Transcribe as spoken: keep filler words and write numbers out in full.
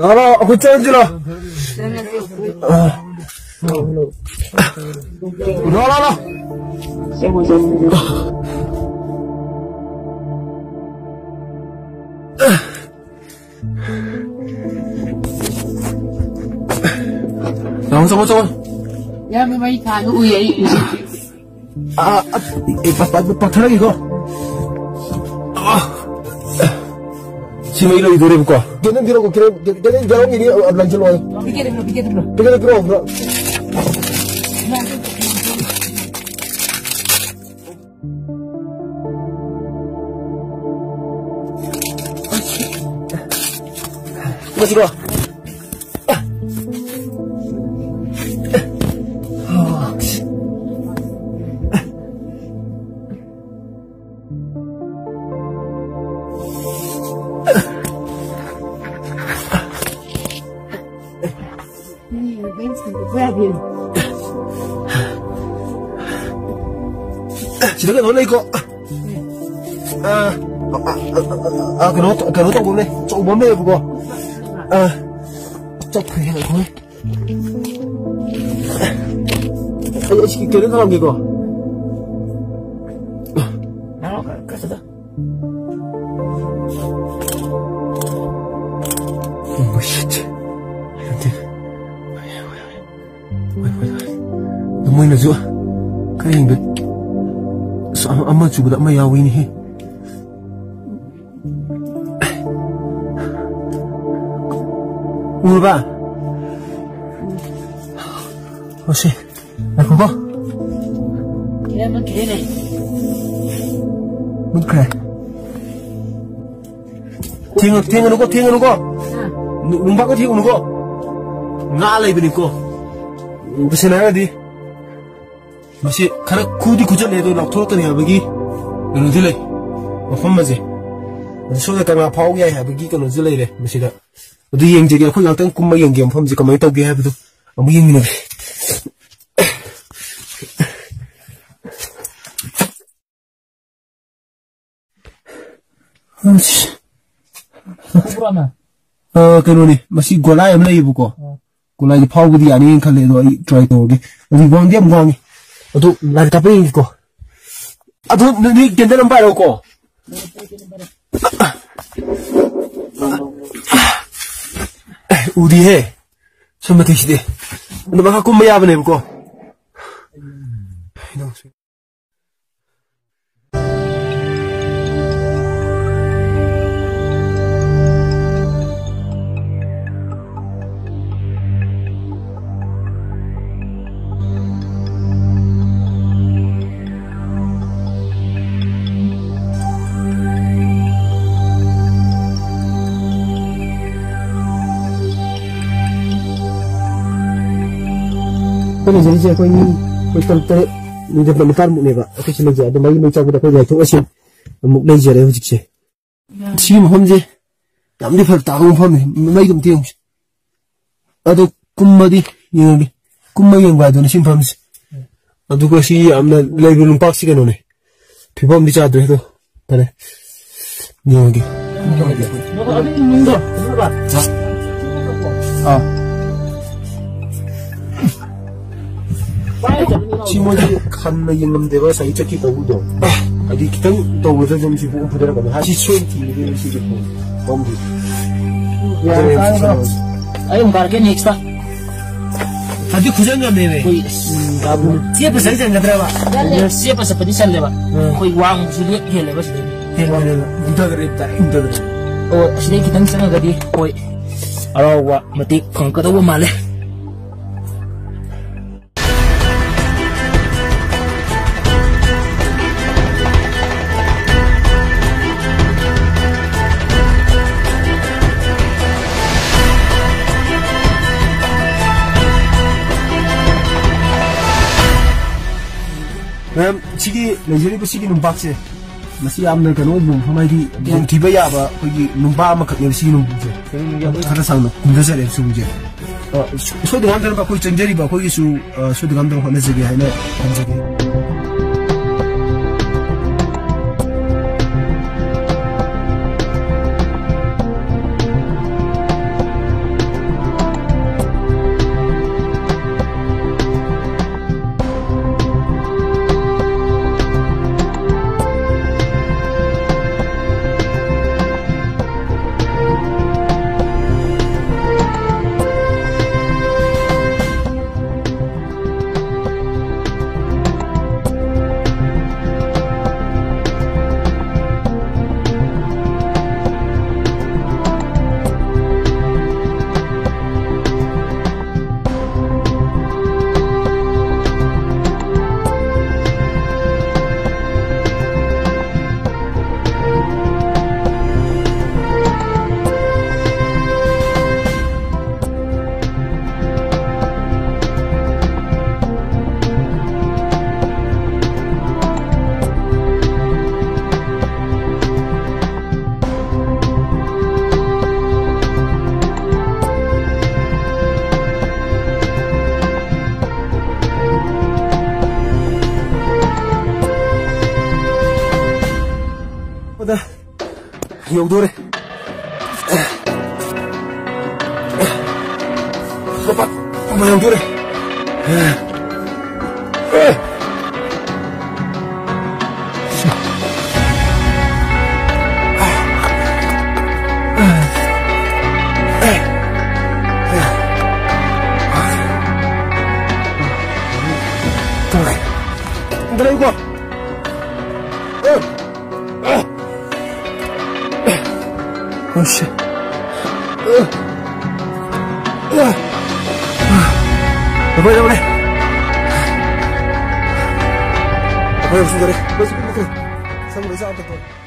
ꯂꯥꯛꯑꯣ, ꯂꯥꯛꯑꯣ, ꯑꯩꯈꯣꯏ ꯆꯪꯁꯤ ꯂꯥꯛꯑꯣ꯫ ꯂꯥꯛꯑꯣ, ꯂꯥꯛꯑꯣ, ꯂꯥꯛꯑꯣ꯫ ꯂꯥꯛꯑꯣ, ꯆꯪꯉꯣ, ꯆꯪꯉꯣ꯫ ꯏꯌꯥꯝꯕ, ꯃꯩ ꯊꯥꯟꯕ ꯎꯏ ꯑꯩ꯫ ꯑꯥ, ꯑꯥ, ꯑꯦ, ꯄ-, ꯄ-, ꯄ-, ꯄꯠꯊꯔꯒꯦꯀꯣ꯫ ꯑꯥ꯫ ꯁꯤ ꯃꯩ ꯂꯣꯏꯗꯣꯔꯦꯕꯀꯣ꯫ ꯀꯦꯟꯗꯜ ꯄꯤꯔꯛꯎꯀꯣ, ꯀꯦꯟꯗꯜ, ꯀꯦꯟꯗꯜ ꯌꯥꯎꯔꯝꯒꯤꯅꯤ, ꯑ, ꯂꯪꯁꯤꯜꯂꯣ ꯍꯥꯏꯌꯨ꯫ ꯄꯤꯒꯦ, ꯄꯤꯒꯦ, ꯄꯤꯒꯦ꯫ ꯀꯦꯟꯗꯜ ꯄꯤꯔꯛꯑꯣ, ꯄꯤꯔꯛꯑꯣ꯫ ꯃꯁꯤꯔꯣ? ꯁꯤꯗ ꯀꯩꯅꯣ ꯂꯩꯀꯣ꯫ ꯑ, ꯑ, ꯀꯩꯅꯣ, ꯀꯩꯅꯣ ꯇꯧꯕ ꯑꯃ ꯂꯩ, ꯑꯆꯧꯕ ꯑꯃ ꯂꯩꯌꯦꯕꯀꯣ꯫ ꯑ, ꯆꯠꯈ꯭ꯔꯦ, ꯉꯥꯏꯈꯣ꯫ ꯑꯩ, ꯑꯩ ꯁꯤ ꯀꯩꯅꯣ ꯊꯝꯃꯝꯒꯦꯀꯣ꯫ Oh, shit. ꯅꯠꯇꯦ꯫ ꯃꯣꯏꯅꯁꯨ ꯈꯔ ꯌꯦꯡꯕ-, ꯑꯁ, ꯑꯃ, ꯑꯃ ꯆꯨꯕꯗ ꯑꯃ ꯌꯥꯎꯏꯅꯦꯍꯦ꯫ ꯎꯔꯕ? ꯑꯣꯁꯦ꯫ ꯉꯥꯏꯈꯣꯀꯣ꯫ ꯃꯨꯠꯈ꯭ꯔꯦ꯫ ꯊꯦꯡꯉ-, ꯊꯦꯡꯉꯅꯨꯀꯣ, ꯊꯦꯡꯉꯅꯨꯀꯣ꯫ ꯅꯨ-, ꯅꯨꯡꯕꯥꯛꯅ ꯊꯦꯡꯉꯨꯅꯨꯀꯣ꯫ ꯉꯥ ꯂꯩꯕꯅꯤꯀꯣ꯫ ꯇꯁꯦꯡꯅ ꯍꯥꯏꯔꯒꯗꯤ ꯃꯁꯤ ꯈꯔ ꯈꯨꯗꯤ ꯈꯨꯖꯜꯂꯦ, ꯑꯗꯣ ꯂꯧꯊꯣꯔꯛꯀꯅꯤ ꯍꯥꯏꯕꯒꯤ ꯀꯩꯅꯣꯗꯤ ꯂꯩ, ꯃꯐꯝ ꯑꯁꯦ꯫ ꯑꯗꯨ ꯁꯣꯝꯗ ꯀꯪꯂꯥ ꯐꯥꯎ ꯌꯥꯏ ꯍꯥꯏꯕꯒꯤ ꯀꯩꯅꯣꯁꯨ ꯂꯩꯔꯦ ꯃꯁꯤꯗ꯫ ꯑꯗꯨ ꯌꯦꯡꯖꯒꯦ, ꯑꯩꯈꯣꯏ ꯉꯥꯛꯇꯪ ꯀꯨꯝꯃ ꯌꯦꯡꯒꯦ, ꯃꯐꯝꯁꯦ ꯀꯃꯥꯏꯅ ꯇꯧꯒꯦ ꯍꯥꯏꯕꯗꯨ ꯑꯃꯨꯛ ꯌꯦꯡꯃꯤꯟꯅꯔꯦ꯫ ꯑꯁ꯫ ꯎꯕ꯭ꯔꯣ ꯅꯪ? ꯑ, ꯀꯩꯅꯣꯅꯦ, ꯃꯁꯤ ꯒꯣꯂꯥꯏ ꯑꯃ ꯂꯩꯌꯦꯕꯀꯣ꯫ ꯑ꯫ ꯒꯣꯂꯥꯏꯗꯤ ꯐꯥꯎꯕꯗꯤ ꯌꯥꯅꯤ ꯈꯜꯂꯦ, ꯑꯗꯣ ꯑꯩ try ꯇꯧꯔꯒꯦ꯫ ꯑꯗꯨ ꯋꯥꯡꯗꯤ ꯌꯥꯝ ꯋꯥꯡꯉꯤ꯫ ꯑꯗꯨ ꯂꯥꯏꯟ ꯀꯥꯞꯄ ꯌꯦꯡꯒꯦꯀꯣ꯫ ꯑꯗꯨ ꯅ-, ꯅꯣꯏ candle ꯑꯃ ꯄꯥꯏꯔꯛꯎꯀꯣ꯫ ꯎꯗꯤꯍꯦ꯫ ꯁꯣꯝ ꯃꯊꯛꯁꯤꯗꯤ꯫ ꯑꯗꯨ ꯃꯈꯥ ꯀꯨꯝꯕ ꯌꯥꯕꯅꯦꯕꯀꯣ꯫ ꯑꯩꯈꯣꯏ ꯂꯩꯖꯔꯤꯁꯦ ꯑꯩꯈꯣꯏ ꯃꯤ, ꯑꯩꯈꯣꯏ ꯇꯔꯨꯛ ꯇꯔꯦꯠ, ꯃꯤ ꯅꯤꯄꯥꯜ ꯅꯤꯄꯥꯜꯃꯨꯛꯅꯦꯕ ꯑꯩꯈꯣꯏ ꯁꯤ ꯂꯩꯖꯩ꯫ ꯑꯗꯣ ꯃꯔꯤ ꯃꯔꯤ ꯆꯪꯕꯗ ꯑꯩꯈꯣꯏ ꯂꯥꯏꯊꯣꯛ ꯂꯥꯏꯁꯤꯟ ꯑꯃꯨꯛ ꯂꯩꯖꯔꯦ ꯍꯧꯖꯤꯛꯁꯦ꯫ ꯁꯤꯒꯤ ꯃꯐꯝꯁꯦ ꯌꯥꯝꯗꯤ ꯐꯔꯛ ꯇꯥꯕ ꯃꯐꯝꯅꯤ꯫ ꯃꯩꯗꯣ ꯑꯝꯇ ꯌꯦꯡꯉꯨꯁꯤ꯫ ꯑꯗꯣ ꯀꯨꯝꯃꯗꯤ ꯌꯦꯡꯉꯒꯦ꯫ ꯀꯨꯝꯃ ꯌꯦꯡꯕ ꯍꯥꯏꯗꯨꯅꯤ ꯁꯤ ꯃꯐꯝꯁꯦ꯫ ꯑꯗꯨꯒ ꯁꯤ ꯌꯥꯝꯅ ꯂꯩꯕ ꯂꯝꯄꯥꯛꯁꯤ ꯀꯩꯅꯣꯅꯦ꯫ ꯐꯤꯕꯝꯗꯤ ꯆꯥꯗ꯭ꯔꯦ ꯑꯗꯣ꯫ ꯐꯔꯦ꯫ ꯌꯦꯡꯉꯒꯦ꯫ ꯑꯥ꯫ ꯁꯤ ꯃꯣꯏꯗꯤ ꯍꯟꯅ ꯌꯦꯡꯉꯝꯗꯦꯕ ꯉꯁꯥꯏ ꯆꯠꯈꯤ ꯇꯧꯕꯗꯣ꯫ ꯍꯥꯏꯗꯤ ꯈꯤꯇꯪ ꯇꯧꯕꯗ ꯑꯗꯨꯝ ꯁꯤ ꯄꯨꯡ ꯐꯨꯗꯔꯛꯀꯅꯤ꯫ ꯍꯥꯏ ꯁꯤ ꯁꯣꯏ ꯊꯤꯕꯗꯤ ꯁꯤꯒꯤ ꯄꯨꯡ ꯄꯝꯗꯤ꯫ ꯌꯥꯔꯦ, ꯇꯥꯔꯦ, ꯕ꯭ꯔꯣ꯫ ꯑꯩ ꯑꯃꯨꯛ ꯀꯥꯔꯛꯀꯦ next ꯇ꯫ ꯑꯗꯨ ꯈꯨꯖꯟ ꯉꯝꯃꯦꯃꯦ꯫ ꯑꯩꯈꯣꯏ, ꯎꯝ, ꯆꯦꯞꯄ ꯆꯪ ꯆꯪꯒꯗ꯭ꯔꯕ? ꯆꯦꯞꯄ ꯆꯠꯄꯗꯤ ꯆꯜꯂꯦꯕ꯫ ꯎꯝ꯫ ꯑꯩꯈꯣꯏ ꯋꯥꯡꯕꯁꯨ ꯂꯦꯞ ꯍꯦꯜꯂꯦꯕ ꯁꯤꯗꯩ꯫ ꯍꯦꯜꯂꯦ, ꯍꯦꯜꯂꯦ꯫ ꯏꯟꯊꯈ꯭ꯔꯦ, ꯗꯥꯏꯔꯦꯛ ꯏꯟꯊꯈ꯭ꯔꯦ꯫ ꯑꯣ, ꯑꯁꯤꯗꯩ ꯈꯤꯇꯪ ꯆꯪꯉꯒꯗꯤ ꯑꯩꯈꯣꯏ ꯑꯔꯥꯎꯕ ꯃꯇꯦꯛ ꯐꯪꯉꯛꯀꯗꯧꯕ ꯃꯥꯜꯂꯦ꯫ ꯃꯌꯥꯝ, ꯁꯤꯒꯤ ꯂꯩꯖꯔꯤꯕ ꯁꯤꯒꯤ ꯅꯨꯡꯄꯥꯛꯁꯦ, ꯃꯁꯤ ꯌꯥꯝꯅ ꯀꯩꯅꯣ ꯑꯣꯏꯕ ꯃꯐꯝ, ꯍꯥꯏꯗꯤ ꯌꯥꯝ ꯌꯦꯡꯊꯤꯕ ꯌꯥꯕ ꯑꯩꯈꯣꯏꯒꯤ ꯅꯨꯡꯄꯥꯛ ꯑꯃꯈꯛꯅꯦꯕ ꯁꯤꯒꯤ ꯅꯨꯡꯄꯥꯛꯁꯦ꯫ ꯈꯔ ꯁꯥꯡꯅ ꯀꯨꯝꯊꯖꯔꯦꯕ ꯁꯤꯒꯨꯝꯕꯁꯦ꯫ ꯑ, ꯁꯣ-, ꯁꯣꯏꯗꯅ ꯉꯥꯛꯇꯅꯕ ꯑꯩꯈꯣꯏ ꯆꯪꯖꯔꯤꯕ ꯑꯩꯈꯣꯏꯒꯤꯁꯨ, ꯑ, ꯁꯣꯏꯗꯅ ꯉꯥꯛꯇꯅꯕ ꯍꯣꯠꯅꯖꯒꯦ ꯍꯥꯏꯅ ꯊꯝꯖꯒꯦ꯫ ꯌꯧꯗꯣꯔꯦ꯫ ꯄꯥꯄꯥ, ꯄꯥꯄꯥ ꯌꯧꯗꯣꯔꯦ꯫ ꯑꯝꯇ ꯂꯩꯌꯨꯀꯣ꯫ ꯑꯁ꯫ ꯂꯧꯔꯦ, ꯂꯧꯔꯦ꯫ ꯂꯧꯔꯦ, ꯂꯧꯔꯦ꯫ ꯁꯝ ꯂꯣꯏ ꯆꯥꯔꯛꯀꯦ ꯇꯧꯔꯦ꯫